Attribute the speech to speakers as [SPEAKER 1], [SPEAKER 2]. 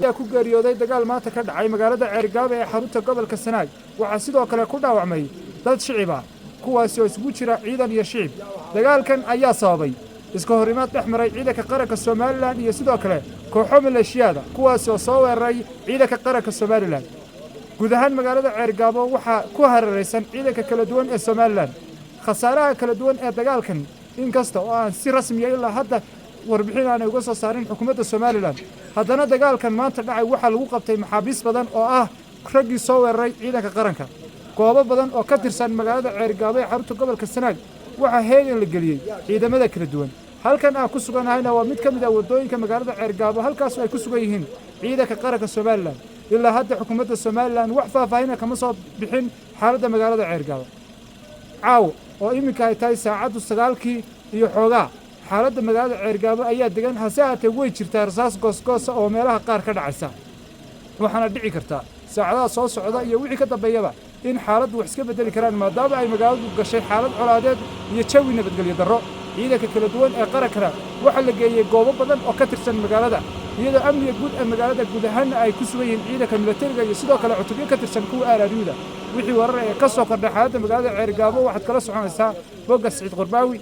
[SPEAKER 1] Ayaa ku geeriyooday dagaal maanta ka dhacay magaalada Ceerigaabo ee xarunta gobolka Sanaag. Waxaa sidoo kale ku dhaawacmay dad shicib ah, kuwaasi oo isugu jira ciidan iyo shicib. Dagaalkan ayaa sababay iska horimaad dhex maray ciidanka qaranka Somaliland iyo sidoo kale kooxo maleeshiyaada, kuwaasi oo soo weeraray ciidanka qaranka Somaliland. Guud ahaan magaalada Ceerigaabo waxaa ku hareeraysan ciidanka kala duwan ee Somaliland. Khasaaraha kala duwan ee dagaalkan, inkasta oo aan si rasmiya ilaa hadda warbixin aanay uga soo saarin xukuumadda Somaliland, haddana dagaalkan maanta dhacay waxaa lagu qabtay maxaabiis badan oo ah raggii soo weeraray ciidanka qaranka. Goobo badan oo ka tirsan magaalada Ceerigaabo ee xarunta gobolka Sanaag waxaa heegan la geliyey ciidamada kala duwan. Halkan aan ku suganahayna waa mid ka mid ah waddooyinka magaalada Ceerigaabo, halkaasoo ay ku sugan yihiin ciidanka qaranka Somaliland. Ilaa hadda xukuumadda Somaliland wax faahfaahina kama soo bixin xaaladda magaalada Ceerigaabo. Caawo oo iminka ay tahay saacaddu 9-kii iyo xoogaa, xaaladda magaalada Ceerigaabo ayaa degan. Hase ahaatee, way jirtaa rasaas goosgoosa oo meelaha qaar ka dhacaysa, waxaana dhici kartaa saacadaha soo socda iyo wixii ka dambeeyaba in xaaladdu wax iska beddeli karaan, maadaama ay magaaladu gashay xaalad colaadeed iyo jawi nabadgelyo darro. Ciidanka kala duwan ee qarankana waxaa la geeyey goobo badan oo ka tirsan magaalada, iyadoo amniga guud ee magaalada guud ahaanna ay ku sugan yihiin ciidanka milatariga iyo sidoo kale cutubyo ka tirsan kuwa aaraariyuda. Wixii warar ee ka soo kordhay xaaladda magaalada Ceerigaabo waxaad kala soconaysaa bogga Siciid Qurbaawi.